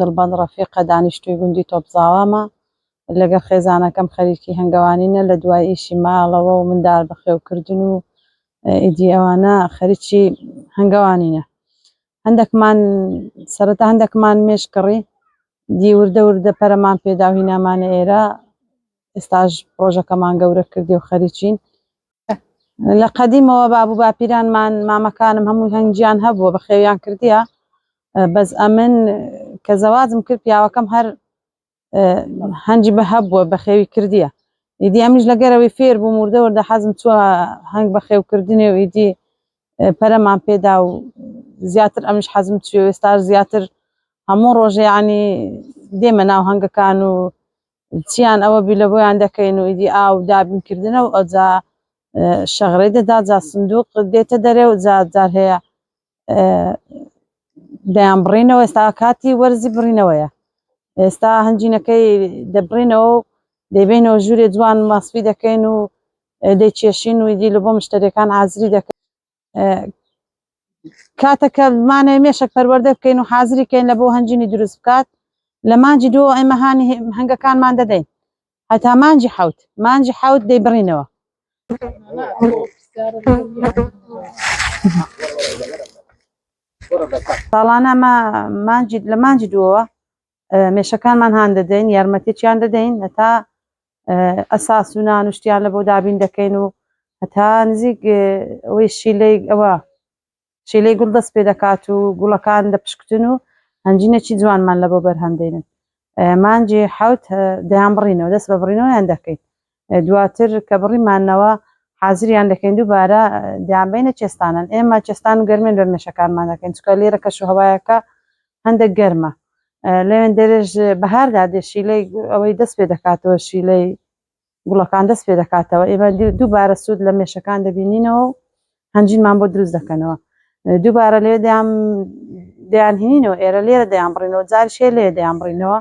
دڵبەند ڕەفیقە دانیشتووی گوندی تۆپزاوامە، لەگەڵ خێزانەکەم خەریکی هەنگەوانینە، لە دوای ئیشی ماڵەوە و منداڵ بەخێوکردن و ئیدی ئەوانە خەریکی هەنگەوانینە. هەندێکمان سەرەتا هەندێکمان مێش کڕی، دی وردە وردە پەرەمان پێدا و هینامانە ئێرە، ئێستاش پڕۆژەکەمان گەورە کردی و خەریکین. لە قەدیمەوە باب و باپیرانمان مامەکانم هەموو هەنگیان هەبووە بەخێویان کردیە بەس ئەمن کە زەواجم کرد پیاوەکەم هەر هەنجی بە هەبووە بەخێوی کردیە ئیدی ئەمیش لەگەرەوەی فێر بووم وردە وردە حەزم چووە هەنگ بەخێوکردنێ و ئیدی پەرەمان پێدا و زیاتر ئەمیش حەزم چووە ئێستاش زیاتر هەموو ڕۆژێ یعنی دێمە ناو هەنگەکان و چیان ئەوە بی لە بۆیان دەکەین و ئیدی ئاو دابین کردنە و ئەوجا شەغرەی دەدا جا سندوق دێتە دەرێ و جا جار هەیە دەیان بڕینەوە ئێستا کاتی وەرزی بڕینەوەیە ئێستا هەنجینەکەی دەبڕینەوە و دەیبینەوە ژوورێ جوان ماسفی دەکەین و دەیکێشین و ئیدی لە بۆ مشتەریەکان حازری دەکەین کاتەکە بمانەوێ مێشک پەروەردە بکەین و حازری کەین لە بۆ هەنجینی دروست بکات لە مانجی دووەوە ئێمە هانی هەنگەکانمان دەدەین هەتا مانجی حەوت مانجی حەوت دەیبڕینەوە. ساڵانە مە مانجی لە مانجی دووەوە مێشەکانمان هان دەدەین یارمەتییان دەدەین هەتا ئەساس و نان و شتیان لە بۆ دابین دەکەین و هەتا نزیک ئەوەی شیلەی ئەوە شیلەی گوڵ دەست پێ دەکات و گوڵەکان دەپشکتن و هەنجینێکی جوانمان لە بۆ بەرهەم دێنن مانجی حوت دەیان بڕینەوە دەست بە بڕینەوەیان دەکەین دواتر کە بڕیمانەوە حازریان دەکەین دووبارە دەیانبەینە چێستانن ئێمە چێستان و گەرمێن بە مێشەکانمان دەکەین چونکە لێرە کەش و هەوایەکە هەندێک گەرمە لەوێن دەرێژ بەهاردا دێ شیلەی ئەوەی دەست پێ دەکاتەوە شیلەی گوڵەکان دەست پێ دەکاتەوە ئێمە دووبارە سوود لە مێشەکان دەبینینەوە و هەنجینمان بۆ دروست دەکەنەوە دووبارە لێ دەیان دەیان هینینەوە ئێرە لێرە دەیان بڕینەوە جارشێ لێ دەیان بڕینەوە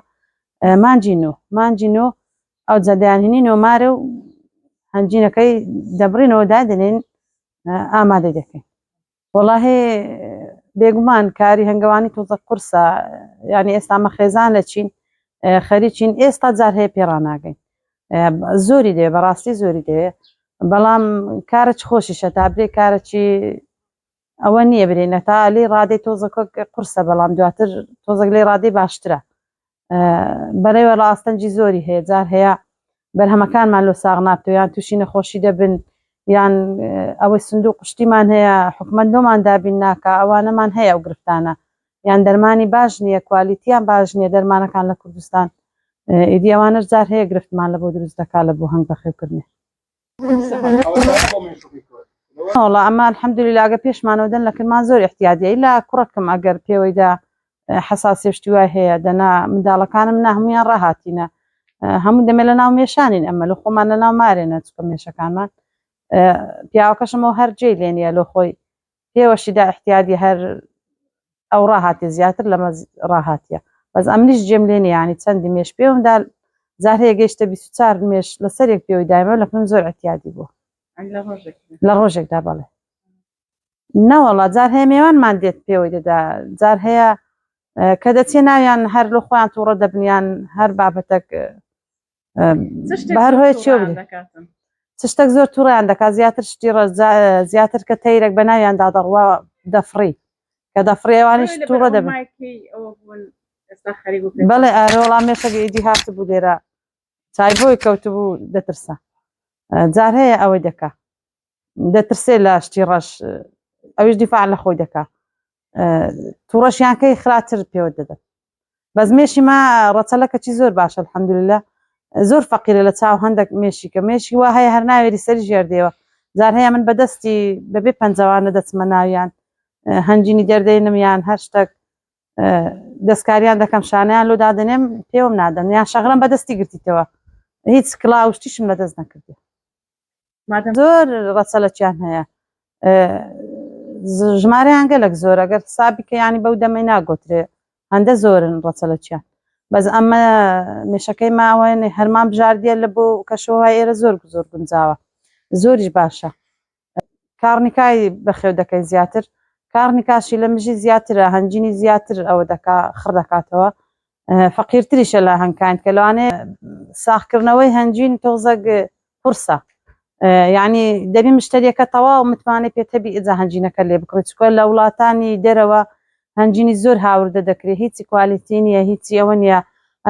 مانجی نۆ مانجی نۆ ئەوجا دەیانهێنینەوە مارە و هەنجینەکەی دەبڕینەوە دادەنێن ئامادەی دەکەین. وەڵاهی بێگومان کاری هەنگەوانی تۆزە قورسە یعنی ئێستا مە خێزان لە چین خەریکین ئێستا جار هەیە پێڕاناگەین زۆری دەوێ بەڕاستی زۆری دەوێ بەڵام کارە چ خۆشیشە تا برێ کارەکی ئەوە نییە برێنە تا لێی ڕادەی تۆزەکە قورسە بەڵام دواتر تۆزەک لێ ڕادەی باشترە بەرەوە لە ئاستەنگی زۆری هەیە جار هەیە بەرهەمەکانمان لۆ ساغ نابتەوە یان تووشی نەخۆشی دەبن یان ئەوەی سندوق شتیمان هەیە حکومەت لۆمان دابین ناکا ئەوانەمان هەیە ئەو گرفتانە یان دەرمانی باش نییە کوالیتیان باش نییە دەرمانەکان لە کوردستان ئیدی ئەوانەش جار هەیە گرفتمان لە بۆ دروست دەکا لە بۆ هەنگ بەخێوکردنێ. وەڵا ئەمە الحمدللە ئەگەر پێشمانەوە دەن لە کرمان زۆر احتیادیە ئیلا کوڕەکەم ئەگەر پێوەیدا حەساسی شتی وای هەیە دەنا منداڵەکانم نا هەمویان ڕاهاتینە هەموو دەمێ لە ناو مێشانین ئەمە لە خۆمان لە ناو مارێنە چکە مێشەکانمان پیاوەکەشمەوە هەر جێی لێ نییە لۆ خۆی پێوەشیدا احتیادی هەر ئەو ڕاهاتیە زیاتر لەمە ڕاهاتیە بەس ئەمنیش جێم لێ نییە یانی چەندی مێش پێوم دا جار هەیە گەیشتە 24 مێش لەسەر یەک پێوەی دایمە لە من زۆر اعتیادی بووە لە ڕۆژێکدا بەڵێ نەوەڵا جار هەیە مێوانمان دێت پێوەی دەدا جار هەیە کە دەچێ ناویان هەر لە خۆیان تووڕە دەبنیان هەر بابەتەک بەهەر هۆیە چیەوە چ شتێک زۆر تووڕیان دەکات زیاتر شتی ڕەش زیاتر کە تەیرێک بە ناویاندا دەڕوا دەفڕی کە دەفڕی ئەوانیش تووڕە دەبن بەڵێ ئارە وەڵام مێشەکە ئیدی هاتبوو لێرە چای بۆی کەوتبوو دەترسا جار هەیە ئەوەی دەکا دەترسێ لە شتی ڕەش ئەویش دیفاع لە خۆی دەکا تووڕەشیان کەی خراپتر پێوە دەدەن بەس مێشی ما ڕەچەلەکە چی زۆر باشە الحمدلله زۆر فەقیرە لە چاو هەندێک مێشی کە مێشی وا هەیە هەر ناوێری سەری ژێردێوە جار هەیە من بەدەستی بەبێ پەنجەوانە دەچمە ناویان هەنجینی دەردەینم یان هەر شتێک دەستکاریان دەکەم شانیان لۆ دادەنێم پێوەم نادەن یان شەغرم بەدەستی گرتیتەوە هیچ کڵاو شتیشم لەدەست نەکردی زۆر ڕەچەلەکیان هەیە ژمارەیان گەلک زۆر ئەگەر حسابی کە ینی بەو دەمەی ناگۆترێ هەندە زۆرن ڕەچەلەکیان بەس ئەمە مێشەکەی ماوە هەرمان بژاردیە لە بۆ کەشەوە ئێرە زۆر زۆر گونجاوە زۆریش باشە کارنیکای بەخێو دەکەین زیاتر کارنیکاشی لە مژی زیاترە هەنجینی زیاتر ئەوە دەکا خڕ دەکاتەوە. فەقیرتریشە لە هەنگکان کە لەوانەیە ساخکردنەوەی هەنجوین تۆزەک قورسە یعنی دەبی مشتریەکە تەواو متمانەی پێت هەبی ئیجا هەنجینەکە لێ بکڕی چکە لە وڵاتانی دەرەوە هەنجینی زۆر هاوردە دەکرێت هیچی quality نییە هیچی ئەوە نییە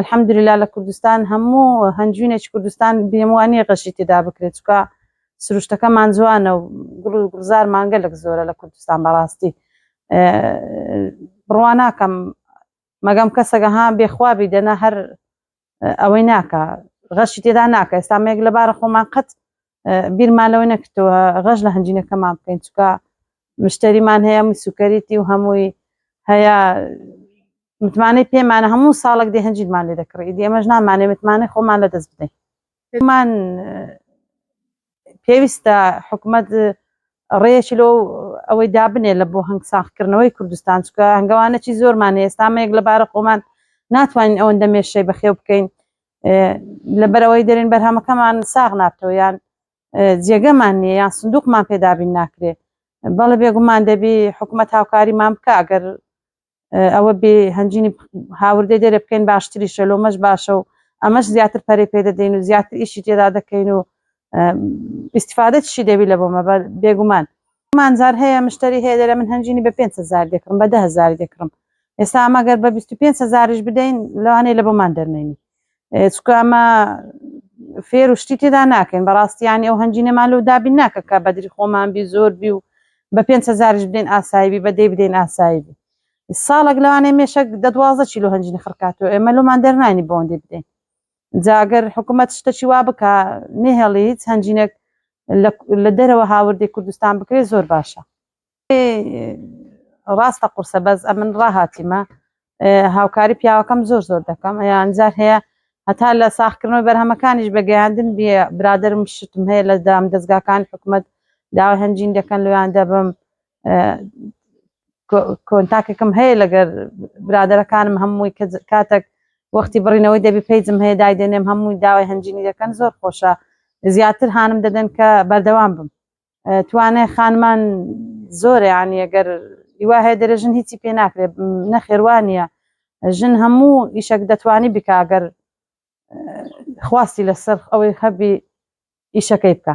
الحمدلله لە کوردستان هەموو هەنجوینێکی کوردستان بێموانیە غەشی تێدا بکرێت چکە سروشتەکەمان جوانە و گوڵ و گوڵزارمان گەلک زۆرە لە کوردستان بەڕاستی بڕوا ناکەم مەگەم کەسەگە ها بێخوابی دەنا هەر ئەوەی ناکە غەشی تێدا ناکە ئێستا مێک لەبارە خۆمان قەت بیرمان لەوەی نەکردەوە غەش لە هەنجینەکەمان بکەین چکە مشتریمان هەیە هەمووی سوکەریتی و هەمووی هەیە متمانەی پێمانە هەموو ساڵێک دێ هەنجیرمان لێ دەکڕی ئیدی ئێمەش نامانێ متمانەی خۆمان لەدەست بدەین مان پێویستە حکومەت ڕێیەکی لۆ ئەوەی دابنێ لە بۆ هەنگ ساغکردنەوەی کوردستان چکە هەنگەوانەکی زۆرمان هەیە ئێستا مەیەک لەبارە خۆمان ناتوانین ئەوەندە مێشەی بەخێو بکەین لەبەرەوەی دەرێن بەرهەمەکەمان ساغ نابتەوە یان جێگەمان نییە یان سندوقمان پێدابین ناکرێ بەڵێ بێگومان دەبی حکومەت هاوکاریمان بکە ئەگەر ئەوە بێ هەنجینی هاوردەی دەرێ بکەین باشتریشە لۆمەش باشە و ئەمەش زیاتر پەرەی پێ دەدەین و زیاتر ئیشی تێدا دەکەین و ئیسیفادە چی دەبی لە بۆمە بێگومان مانجار هەیە مشتری هەیە دەرە من هەنجینی بە 5هزار دەکڕم بە دههزار دەکڕم ئێستا ئەمە گەر بە 25 هزاریش بدەین لەوانەیە لە بۆمان دەرنێنی چکە ئەمە فێر و شتی تێدا ناکەین بەڕاستیانی ئەو هەنجینەمان لەو دابین ناکە کە بەدری خۆمان بی زۆر بی و بە 5 هزاریش بدەین ئاسایی بی بە دەی بدەین ئاسایی بی ساڵێک لەوانەیە مێشک دە 12 کیلۆ هەنجینی خڕکاتەوە ئێمە لۆمان دەرنانی بۆندی بدەین جاگەر حکوومەت شتەکی وا بکە نهێڵی هیچ هەنجینێک لە دەرەوە هاوردەی کوردستان بکرێت زۆر باشە. ڕاستە قورسە بەس ئەمن ڕاهاتیمە هاوکاری پیاوەکەم زۆر زۆر دەکەم یان جار هەیە هەتا لە ساخکردنەوەی بەرهەمەکانیش بە گەیاندن بێ برادرم شتم هەیە لە دام دەستگاکان حکومەت داوای هەنجین دەکەن لەویان دەبم کۆنتاکێکم هەیە لەگەر برادەرەکانم هەمووی کاتێک وەختی بڕینەوەی دەبی page م هەیە دایدێنێم هەمووی داوای هەنجینی دەکەن زۆر خۆشە زیاتر هانم دەدەن کە بەردەوام بم توانای خانمان زۆرە یانی ئەگەر هیوا هەیە دەرێ ژن هیچی پێ ناکرێت نەخێر وا نییە ژن هەموو ئیشێک دەتوانی بکە ئەگەر خواستی لەسەر ئەوەی هەبی ئیشەکەی بکە.